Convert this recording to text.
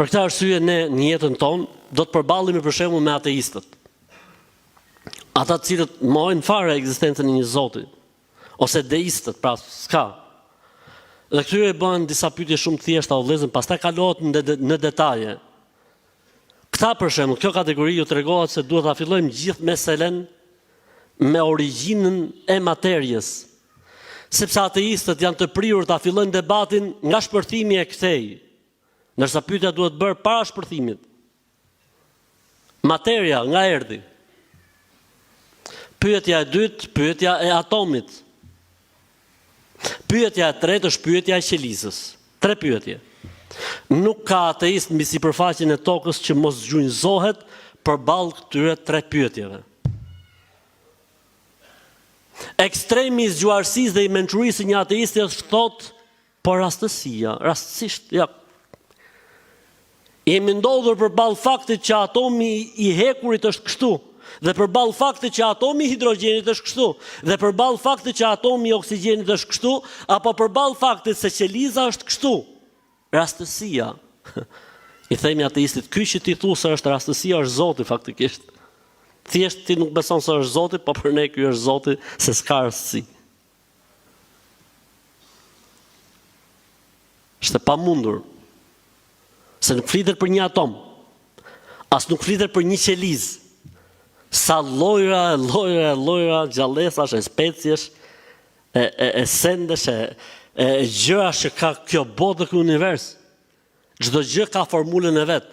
Për këtë arsye ne në jetën tonë do të përballemi për shembull me ateistët. Ata të cilët mohojnë fare ekzistencën e një Zoti, ose deistët, pra s'ka. Dhe këtyre i bëhen disa pyetje shumë të thjeshta o vëllezër, pastaj kalohet në, de në detaje. Këta për shembull, kjo kategori ju tregohet se duhet ta fillojmë gjithë meselen me origjinën e materies. Sepse ateistët janë të prirur ta fillojnë debatin nga shpërthimi e këtej. Ndërsa pyetja duhet bërë para shpërthimit. Materia nga erdhi? Pyetja e dytë, pyetja e atomit. Pyetja e tretë është pyetja e qelizës. Tre pyetje. Nuk ka ateist mbi sipërfaqen e tokës që mos gjunjëzohet përballë këtyre tre pyetjeve. Ekstremi i zgjuarsisë dhe i mençurisë së një ateisti është thotë Po rastësia, rastësisht, ja. Jemi ndodhur përballë faktit që atomi i hekurit është kështu, dhe përballë faktit që atomi i hidrogjenit është kështu, dhe përballë faktit që atomi i oksigjenit është kështu, apo përballë faktit se qeliza është kështu. Rastësia. I themi ateistit, ky që ti thu se është rastësia është Zoti faktikisht. Thjesht ti nuk beson se është Zoti, po për ne ky është Zoti se s'ka rastësi. Është e pamundur. Se nuk flitet për një atom. As nuk flitet për një qelizë. Sa llojra e llojra e llojra gjallesash e speciesh e e, e sendesh e e gjërash që ka kjo botë dhe ky univers. Çdo gjë ka formulën e vet.